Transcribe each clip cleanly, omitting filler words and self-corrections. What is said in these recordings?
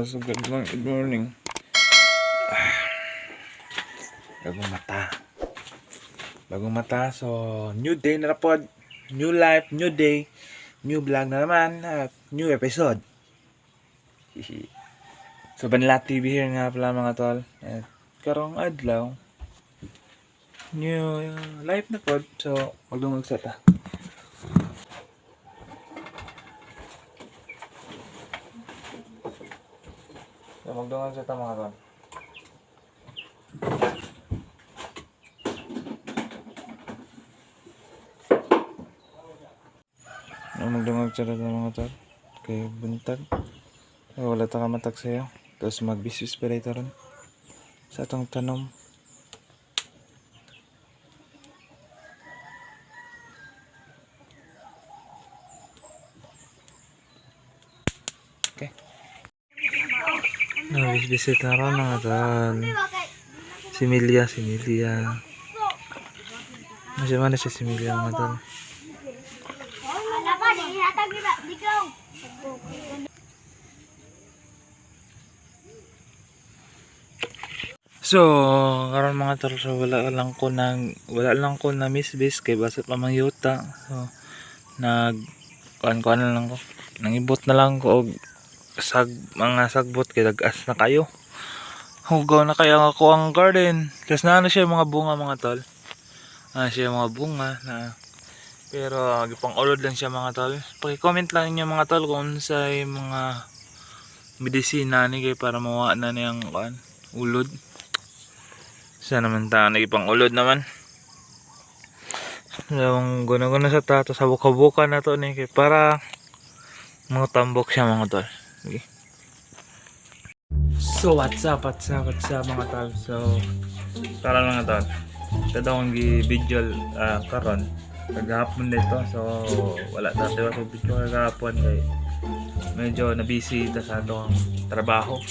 So good morning, good morning. Bagong mata. Bagong mata. So, new day na pod. New life, new day, new vlog na naman, at new episode. Hihi. So, Banla TV here nga pala, mga tol. At karong adlaw, new life na pod. So, magdungog sa ta. So, magdungog sa ta, mga tol. Ano, magdungog sa ta, mga tol. Kay buntag. Ay, wala ta ka matag sa'yo. Tapos mag-business pa rin ron sa atong tanom. Okay. No, visit na ron, mga tol. Si Milia, si Milia. Nasa mana siya si Milia, mga tol? Dapat ihatag nila dikaw. So, karon, mga tol, so wala lang ko na miss base kay basta pa mang yuta. So, nag kuan kuan na lang ko. Nangibot na lang ko og sag mga sagbot kay dag-as na kayo. Hugaw na kaya ako ang garden. Tapos na ano siya mga bunga, mga tol. Ano siya mga bunga na pero gipang ulod lang siya, mga tol. Paki-comment lang ninyo, mga tol, kung unsay mga medisina ni kay para mawa na niyang kuan ulod. Sa naman ta nagipang ulod naman. Yung guna-guna sa tato sa buka-buka na to ni kay para mga tambok siya, mga tol. Okay. So what's up, what's up, what's up, mga tol? So tara, mga tol. Ito daw ang gi-video karon. Kagahapon dito. So wala ta tayo sa video kagahapon kay medyo na busy ta sa atong trabaho.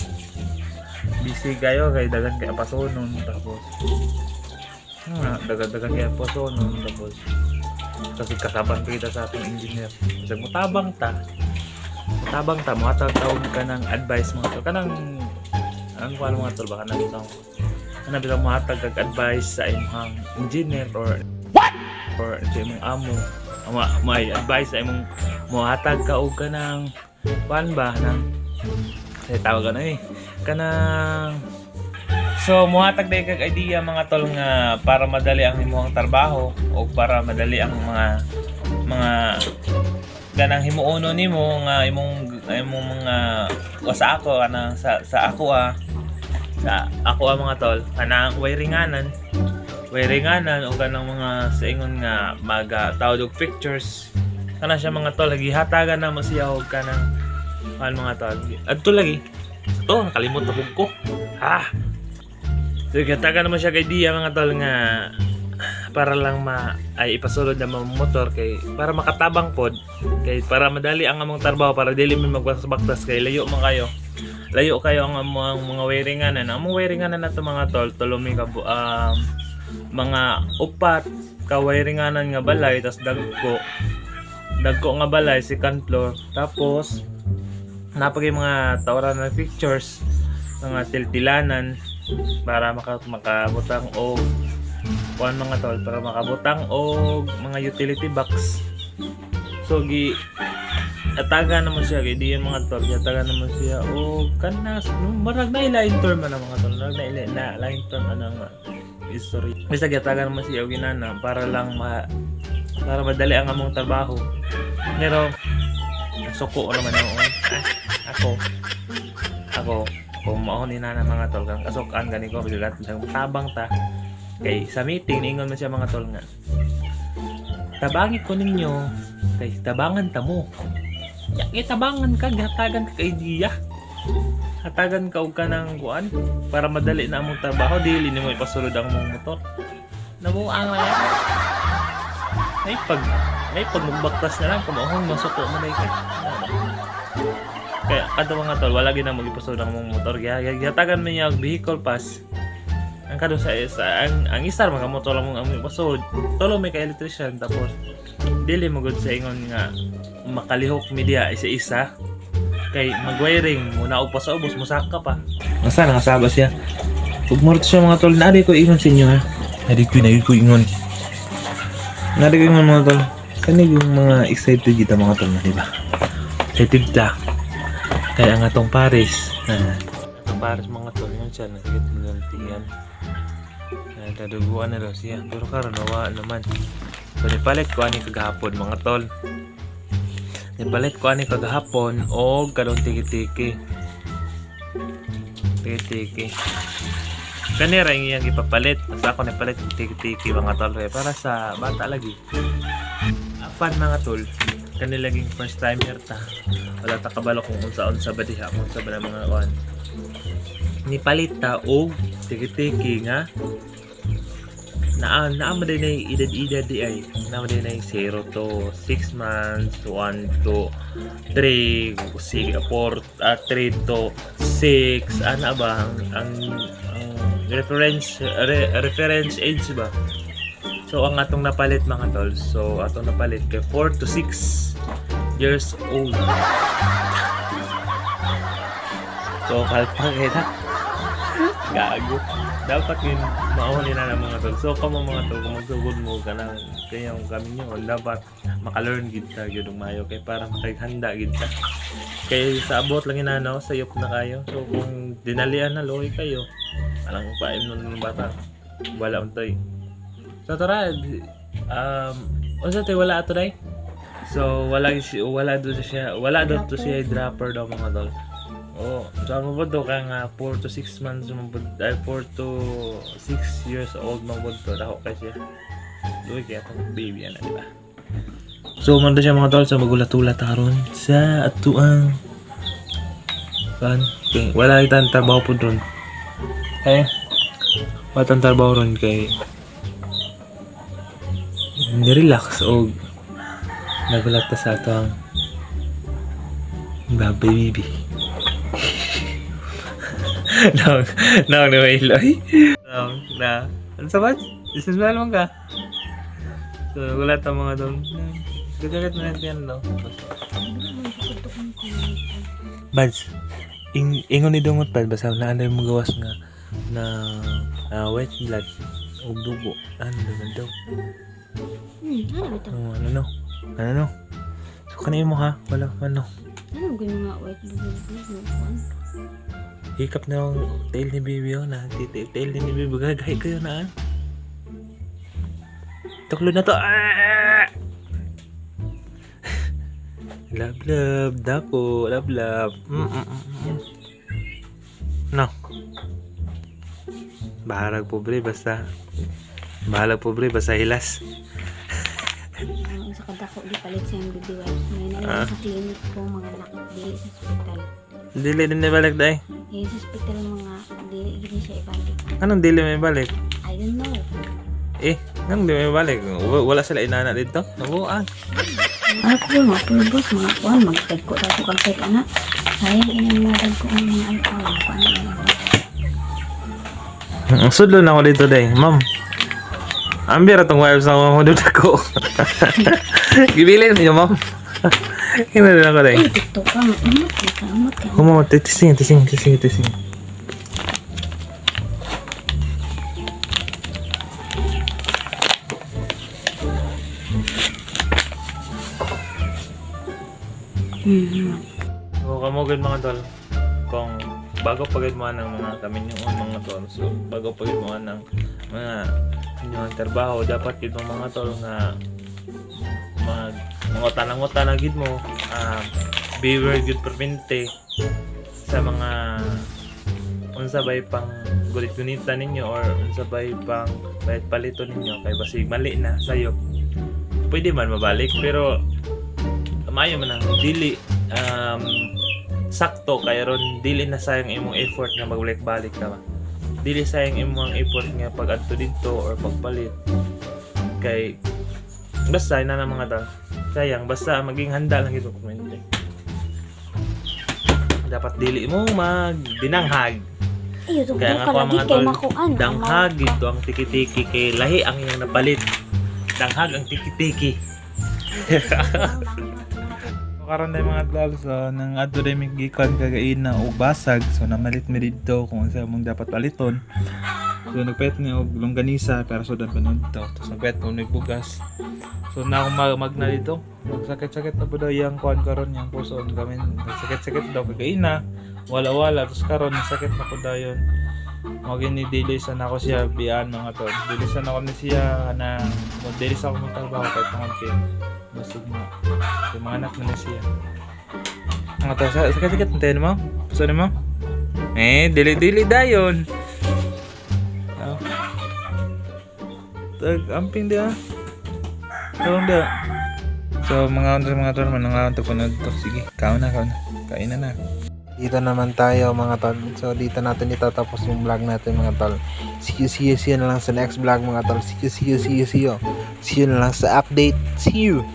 Busy kayo kay dagan kay apasonon, tapos dagan-dagan kay apasonon, tapos kasi kasaban pa kita sa atong engineer kasi mutabang ta, mutabang ta, muhatag tawag ka ng advice, mga tol, kanang ang kuan, mga tol, baka nang bitaw kanang bitaw muhatag kag advice sa imong engineer or sa imong amo, may advice sa imong muhatag ka og kanang kuan ba nang sa tawag ano eh kanang. So muhatag day kag idea, mga tol, nga para madali ang imong trabaho o para madali ang mga kanang himuono nimo nga imong imong mga o sa ako kanang sa ako sa ako mga tol, kanang wiringanan wiringanan o kanang mga sa ingon nga maga tawag og pictures kana siya, mga tol. Gihatagan na mo siya og kanang kuan, mga tol. Adto lagi to nakalimot na pud ko ha. So gihatagan naman siya kay idea, mga tol, nga para lang ma ay ipasulod na mga motor kay para makatabang pod kay para madali ang among trabaho, para dili mi magbaktas kay layo man kayo, layo kayo ang among mga wiringanan. Ang among wiringanan na to, mga tol, tulo mi ka mga upat ka wiringanan nga balay, tas dagko dagko nga balay, second floor, tapos napagay mga tawran ng pictures, mga tiltilanan para makabutang og kuan, mga tol, para makabutang og mga utility box. So gi ataga naman siya kay di mga tol, ataga naman siya og kanas marag na ila term na, mga tol, marag na ila na line term ana nga history. Basta gihatagan naman siya og inana para lang ma para madali ang among trabaho, pero suko naman ako. Ah, ako ako kung mao ni nana, mga tol, kang kasukan gani ko bigat tabang ta kay sa meeting niingon man siya, mga tol, nga tabangi ko ninyo kay tabangan ta mo. Ya, tabangan ka, gihatagan ka kay idea, hatagan ka og kanang kuan para madali na among trabaho, dili nimo ipasulod ang among motor. Nabuang na yan. May pag magbaktas na lang kung masuko mo na ka. Kaya kadto, mga tol, wala gid na magipasulod ang among motor. Gihatagan man niya og vehicle pass. Ang kadto sa ang isar mga motor lang mong among ipasulod. Tulo may ka electrician, tapos dili mo gud sa ingon nga makalihok media isa-isa. Kay mag-wiring, muna pa sa ubos, musaka pa. Asa nangasaba siya? Ug murto siya, mga tol, naari ko ingon sa inyo ha. Naari ko, naari ko ingon. Naari ko ingon, mga tol. Kani yung mga excited kita, mga tol, na di ba? Excited ta. Kaya ang atong Paris. Ah, atong Paris, mga tol, yun siya, nasakit ng tiyan. Nadaduguan na daw siya. Pero karon nawa naman. So nipalit ko ani kagahapon, mga tol. Nipalit ko ani kagahapon og kanong tiki-tiki. Tiki-tiki. Kani ra yung iyang ipapalit. Basta ako nipalit og tiki-tiki, mga tol, kay para sa bata lagi. Apan, mga tol, kani laging first timer ta. Wala ta kabalo kung unsa-unsa ba diha, kung unsa ba na mga kuan. Nipalit ta og tiki-tiki nga naa naa man din ay edad-edad di ay naa man din ay 0 to 6 months, 1 to 3, 6, 4, 3 to 6, ana ba ang reference age ba. So ang atong napalit, mga tol, so atong napalit kay 4 to 6 years old. So kalpa kita, gago. Dapat yun mauni na ng mga tol. So kamo, mga tol, kung magsugod mo kanang kayong kami nyo, dapat maka-learn gid ta gyud og maayo kay para makaghanda gid ta. Kay sa abot lang inano, sayop na kayo. So kung dinalian na, loy kayo. Alang paim nun ng bata. Wala untay. So tara, unsa tay wala ato day? So wala do siya, wala daw to siya dropper daw, mga tol. Oh, so mo ba do kaya nga 4 to 6 months mo ay 4 to 6 years old mo to, dako kay siya. Luwi kaya tong baby ana, di ba? So man siya, mga tol, so magulat-ulat karon sa atuang kan kay wala itang trabaho po doon. Eh, wala tang trabaho ron kay nirelax og nagulat ta sa atong baby. Nang, nang na may iloy. Nang, na. Ano sa ba? Isasmile mo ka. So, nagulat ang mga doon. Gagalit mo na yan, no? Bads, ingon ni dungot pa, basta na ano yung magawas nga na white blood o dugo. Ano naman daw? Ano ba ito? Oh, ano no? Ano no? So, kanino mo ha? Wala, ano? Ano ganyan nga white blood? Ano? Hikap na yung tail ni baby, oh, na tail, tail ni baby, gagay kayo na ah. Tuklo na to. Ah! Love love dako, love love. No. Bahalag pobre basta. Bahalag pobre basta hilas. Ang sa kadako di palit sa yung baby wipes. Ngayon na sa clinic ko mga anak, dili sa ospital. Dili din ibalik day. Ngayon sa ospital mga dili gini siya ibalik. Anong dili may balik? I don't know. Eh, anong dili may balik? Wala sila inana dito? Nabuang. Ako ba mga pulbos, mga kuan, magtagko ta ko kag take ana. Sayang ining mga dagko ang mga alcohol, kuan na. Ang sudlo na ako dito day, ma'am. Ambira tong wipes na ako dito ko. Gibilin niyo, ma'am. Hina din ako day. Uy, TikTok ka, umot ka, umot ka. Kumo, tising, tising, tising, tising. So, kamo gud, mga tol. Kung bago pa gud mo ng mga kami yung mga tol. So, bago pa gud mo ng mga inyong trabaho, dapat gid mo, mga tol, nga mag mga tanang na gid mo, beware gud permente sa mga unsa bay pang gulit-gunitan ninyo or unsa bay pang palit palito ninyo kay basig mali na sayo, pwede man mabalik, pero maayo man ang dili sakto kay ron dili na sayang imong effort nga magbalik-balik ka ba, dili sayang imong effort nga pag-adto didto or pagpalit kay basta ina na, mga tol, sayang. Basta maging handa lang ito kumente, dapat dili mo magdinanghag. Ay, ito Kaya nga ka ko ang lagi mga kay tol, makuan. danghag ito ang tiki-tiki kay lahi ang iyong napalit. Danghag ang tiki-tiki. So karon day, mga tol, so nang adto day mi gikan kagaina og basag, so namalit mi didto kung unsa mong dapat paliton. So nagpalit ni og longganisa pero sudan pa nun to. Tapos nagpalit ko og bugas. So na akong magna dito. Magsakit-sakit na po daw yung kuan karon, yung puso gamin. Nagsakit-sakit daw kagaina. Wala-wala, tapos karon sakit na po daw yun. Mao ni dili sa nako siya bian, mga tol. Dili sa nako ni siya na mo dili sa ako magtrabaho kay tungod kay basig mo. Kay mga anak na ni siya. Mga tol, sakit-sakit na mo? Puso mo? Eh, dili-dili dayon. Oh. Tag amping dia. Tawang dia. So mga mga tol, manangaon to punod to. Sige, kaon na, kaon na. Kain na na. Dito naman tayo, mga tol. So dito natin itatapos yung vlog natin, mga tol. See you, see you, see you na lang sa next vlog, mga tol. See you, see you, see you, see you. See you na lang sa update. See you!